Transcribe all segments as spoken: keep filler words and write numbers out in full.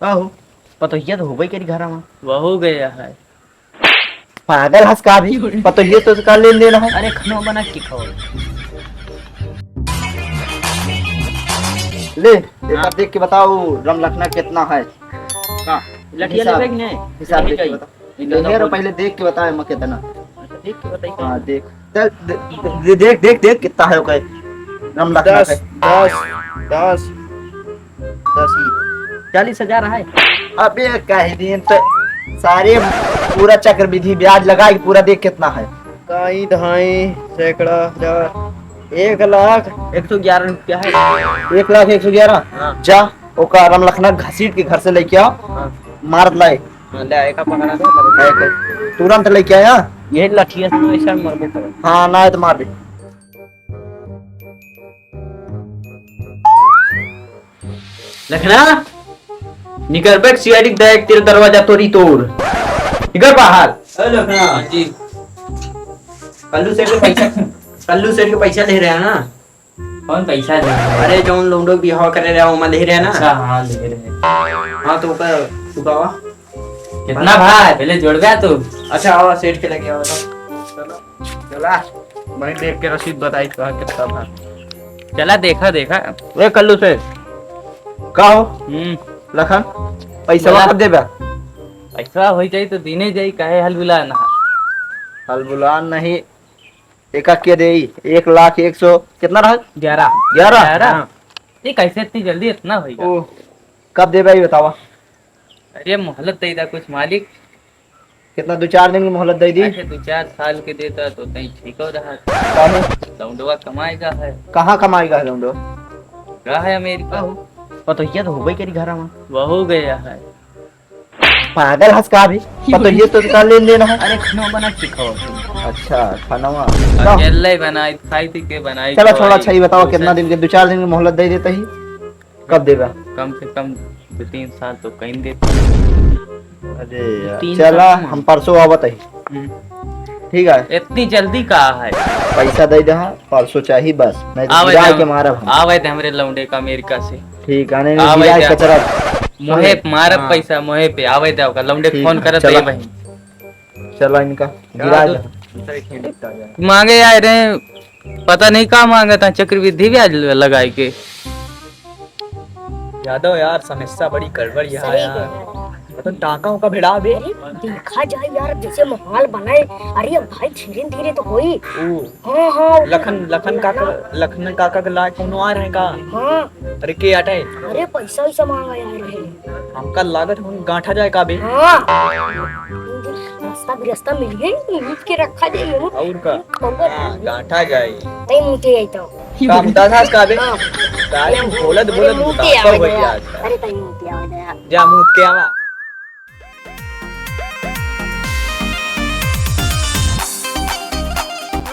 का हो? पतोहिया तो होबे करी घरा में। वहू गया है। पागल हस का भी? पतोहिया तो का लेन देन है? अरे, खाना बना के खाओ। ले, एक बार हाँ। देख के बताओ, रमलखना कितना है? का? लठिया हिसाब, लेबे कि नहीं? हिसाब लेबे देख के चाहिए। बता। इनका लेने तो रहो, बोल। पहले देख के बताए मैं कितना। अच्छा, देख के बताइए। हाँ, देख। चल, दे-, दे-, देख, देख, देख, कितना है ओके। रमलखना दस, का। दस, दस। दस ही। चालीस हजार है। अबे, कह दिन तो सारे पूरा चक्रवृद्धि ब्याज लगा के पूरा देख कितना है। काई, ढाई, सैकड़ा, हजार, एक लाख। एक सौ ग्यारह रुपया है। एक लाख एक सौ ग्यारह? हाँ। जा, ओका रमलखना घसीट के घर से लेके आओ। हाँ। मारत लाए। हाँ, ले, एका पकड़ा दे। तुरंत लेके आया। ये लठिया से तो ऐसा मरबो करे। हाँ, ना है तो मार दे। लखना, निकर बैठ, सीआईडी देख, तेरे दरवाजा तोड़ी तोड़। निकर बाहर। ए लखना। हाँ जी। कल्लू सेठ के पैसा, कल्लू सेठ के पैसा ले रहे हैं ना? कौन पैसा ले रहे हैं? अरे, जौन लौंडो बिहाव करे रहे, ओमा ले रहे ना? अच्छा, हाँ, ले रहे। हाँ, तो ओकर चुकावा। कितना भाई? पहले जोड़बे तू। अच्छा, आवा, सेठ के लगे आवा, तो। चलो, चला। मैं देख के रसीद बताई, कहा कितना भाई। चला, देखा, देखा। ए, कल्लू सेठ। का हो? हम्म। लखन, पैसा बोला। कब देबे? पैसा होई जाई तो दीने जाई, काहे हलबुला ना? हलबुला नहीं, एका के देई? एक लाख एक सौ, कितना रहा? ग्यारह। ग्यारह? ग्यारह। हाँ। ये कैसे इतनी जल्दी इतना होई गा? ओ, कब देबे, ई बतावा। अरे, मोहलत दे दा कुछ, मालिक। कितना, दो चार दिन की मोहलत दे दी? अरे, दो चार साल के देता तो तई ठीक हो रहा। काहे? लौंडवा कमाएगा है। कहाँ कमाएगा है लौंडवा? रहा है अमेरिका। पतोहिया तो होबे करी घरा में। वहू गया है। पागल हस का भी? पतोहिया तो का लेन देन है? अरे, खाना बना के खाओ। अच्छा, खाना। अकेले बनाई, खाई थी के बनाई, चला, छोड़ा, खवाई। अच्छा, ये बताओ, कितना दिन के, दो चार दिन की मोहलत दे देता ही? कब देबा? कम से कम दो तीन साल तो कहीं देते। अरे यार, तीन चला, साल में। हम परसों आवत ही। हम्म। ठीक है। इतनी जल्दी का है? पैसा दे दे, हाँ, परसों चाहिए बस, नहीं तो आवे गिराए दे हम-, के मारब हम। आवे दे हमरे लौंडे का अमेरिका से। ठीक है, नहीं, नहीं, आवे गिराए दे। कचरा। मोहे पे मारब हाँ। पैसा, मोहे पे आवे दे, ओका लौंडे ठीक फोन है, करत चला। है भाई। चला इनका गिरा दो। मांगे आए रहे, पता नहीं का मांगा था, चक्रवृद्धि ब्याज लगाए के। यादव यार, समस्या बड़ी गड़बड़ यहाँ सही यार। कह रहे हैं। मतलब टाका उका भिड़ा बे। अरे, देखा जाए यार, जैसे माहौल बनाए। अरे भाई, धीरे धीरे तो होई। ओ। हाँ, हाँ। लखन, लखन काका, लखन काका के लायक कोनो आ रहे का? हाँ। अरे के आटे? अरे पैसा वैसा मांगा यार। हमका लागत हम गांठा जाए का बे? हाँ। रास्ता भी रास्ता मिल गई, लूट के रखा जाए। और का? और हाँ, गांठा जाए। नहीं मुझे आई तो। का मुताज आज का बे? हाँ। तारे बोलत अरे बोलत मुंह के मुताज आवे हो दे गया यार। आज। अरे ताई मुंह के आवे दे यार। जा मुंह के आवा।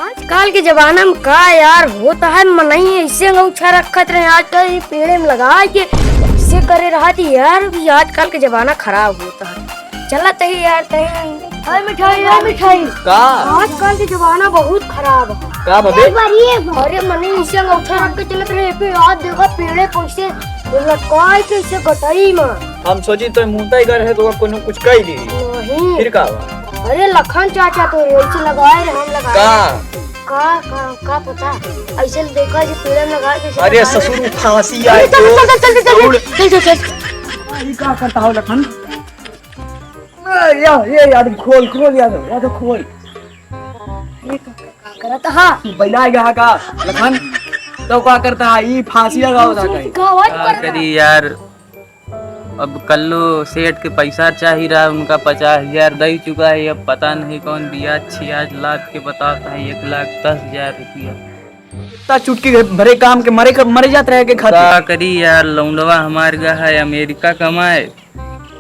आजकल के जमाना में का यार होता है, मनई ऐसे अंगौछा रखत रहे, आजकल ये पेड़े में लगा के ऐसे करे रहत यार, ये आजकल के जमाना खराब होता है। चला तही यार, तही। हाय मिठाई, हाय मिठाई। का? आजकल के जमाना बहुत खराब है। का बबे? अरे मने इसे अंगूठा रख के चलत रहे, पे आज देखा पेड़े कैसे लटकाए के इसे गटई में। हम सोची तो मुंह ही घर है तो कोनो कुछ कह दी। नहीं। फिर का हुआ? अरे लखन चाचा तो ऐसे लगाए रहे, हम लगाए। का? का, का, का पता? ऐसे देखा जी पेड़े में लगा के ऐसे अरे लगाए। ससुर फांसी आई चल, चल, तो। चल, चल, चल, चल, चल, चल, चल। ई का करता हो लखन? ए, या, ये यार, खोल, खोल यार, या तो खोल। ये का, का करत हा? तू बैला गया का, लखन? तो का करता है? ई फांसी लगावत है कहीं। का आवाज का करत हा? करी यार, अब कल्लू सेठ के पैसा चाही रहा, उनका पचास हजार दे चुका है, अब पता नहीं कौन ब्याज छियाज लाद के बताता है, एक लाख दस हजार रुपया। इतना चुटकी भरे काम के मरे, मरे जात रहे के खातिर। का करी यार, लौंडवा हमार गा है अमेरिका कमाए,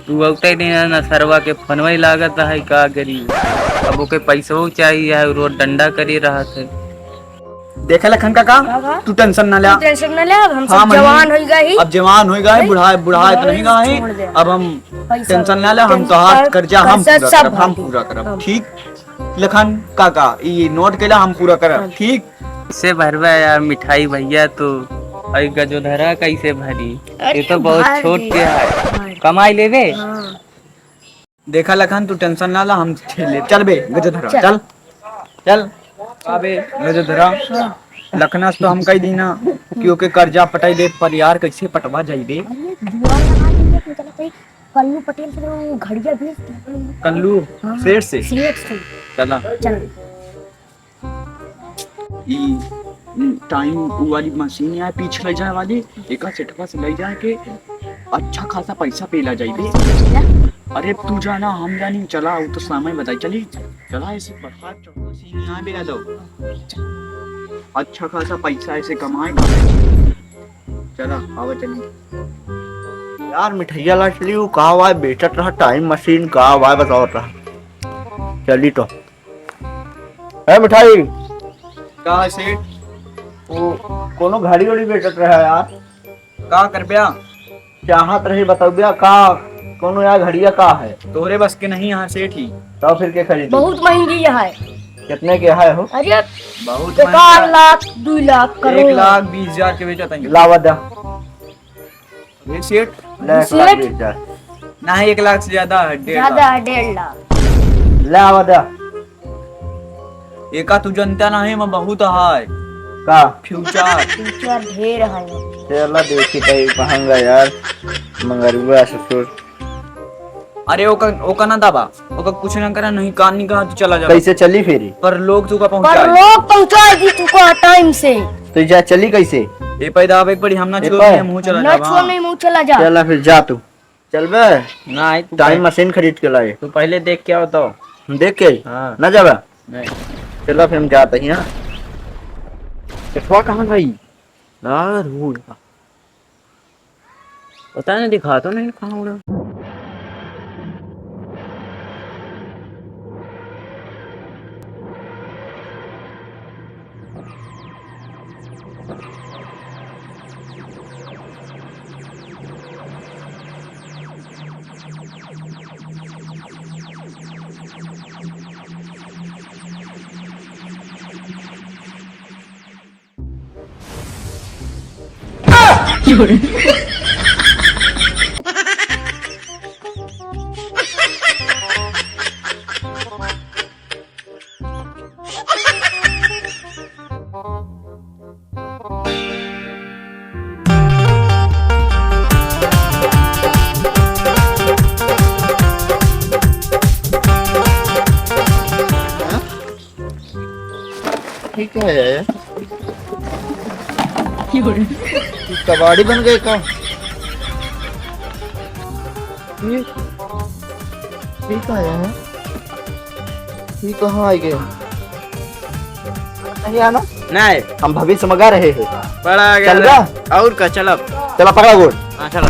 तू अउते नहीं है ना, सरवा के फोनवा ही लागत है, का करी? अब ओके पैसो चाहिए है, रोज डंडा करी रहत है। देखे लखन काका, का, का? तू टेंशन ना ले। तू टेंशन ना ले, अब हम हाँ, सब मनी, जवान होई गए ही। अब जवान होई गए, बुढ़ाए, बुढ़ाए तो नहीं गए ही। छोड़ दे। अब हम पैसा टेंशन ना ले, हम टेंशन तोहार कर, कर्जा हम कर्जा पूरा सब करब, हम भर दे। पूरा करब। हम। ठीक? लखन काका, ई नोट के ला हम पूरा करब, हाँ। ठीक? से भरबा यार मिठाई भैया, तो अरे गजोधरा कैसे भरी? अरे ये तो बहुत भर छोट दे। के है। भर। कमाई लेबे? हाँ। देखा लखन, तू tension ना ला, हम झेल ले। चल बे गजोधरा, चल। चल, चल। अबे गजोधरा, हाँ। लखना से तो हम कही दी ना कि ओके कर्जा पटाई दे, पर यार कैसे पटवा जाई बे? अरे जुआ लगा देंगे, तुम चला सही। कल्लू पटेल से वो घड़िया भी। कल्लू हाँ, सेठ से? सेठ से। चला। चल। ई, ई टाइम उ वाली मशीन है पीछे ले जाए वाली, एका सेठवा से ले जाए के अच्छा खासा पैसा पेला जाई बे। अरे तू जाना हम जानी, चला, उ तो समय बताई, चली, चला, ऐसे बरसात चढ़ मशीन यहाँ बेला दो, अच्छा खासा पैसा ऐसे कमाए। चला, आवा चली। यार मिठैया लाटली, उ का हुआ है, बेचत रहा टाइम मशीन, का हुआ है, बताओ रहा। चली तो। ए मिठाई। का है सेठ? वो कोनो घड़ी उड़ी बेचत रहा है यार। का करब्या? चाहत रही बतौब्या का, कोनो यार घड़िया का है? तोहरे बस के नहीं यहाँ सेठ ही। तो फिर के खरीदी? बहुत महंगी है। कितने के है हो? अरे बहुत बेकार महंगा। लाख, दुई लाख, करोड़। एक लाख बीस हजार के बेचत है। लावा दा। ये सेठ? ले, एक लाख सेठ? बीस हजार। नहीं, एक लाख से ज्यादा है, डेढ़ ज्यादा लाख। है, डेढ़ लाख। ले आवा दे। एका तू जनता नहीं, मैं बहुत है। का? फ्यूचर। फ्यूचर ढेर है। चला देखी तई महंगा यार, मंगरुआ ससुर। अरे ओका, ओका ना दाबा, ओका कुछ ना करा, नहीं कान नहीं कहा, तू चला जा। कैसे चली फेरी? पर लोग तू का पर पहुंचाए। लोग पहुंचाए दी तू का टाइम से। तो जा चली कैसे? ए पैदा आवे एक बड़ी हम ना ए छोड़ पे। नहीं, हम चला ना जाबा। छोड़ नहीं, मुँह चला जा। चला फिर जा तू। चलबे? ना, तू टाइम पहले मशीन खरीद के लाए। तू पहले देख के आओ तो। हम देख के आई? हाँ। ना जाबे? नहीं। चला फिर हम जाते हैं, हाँ। सेठवा कहाँ गई? यार, हो गया। पता नहीं, दिखा तो नहीं कहाँ उड़ा। ठीक है यार। तू कबाड़ी बन गए का? ये, ये का है? ये कहाँ आ गए? नहीं आना? नहीं। हम भविष्य में गा रहे हैं। बड़ा आ गया चल रे। बा। और का, चलब। चला, पकड़ा गोड़। हाँ, चला।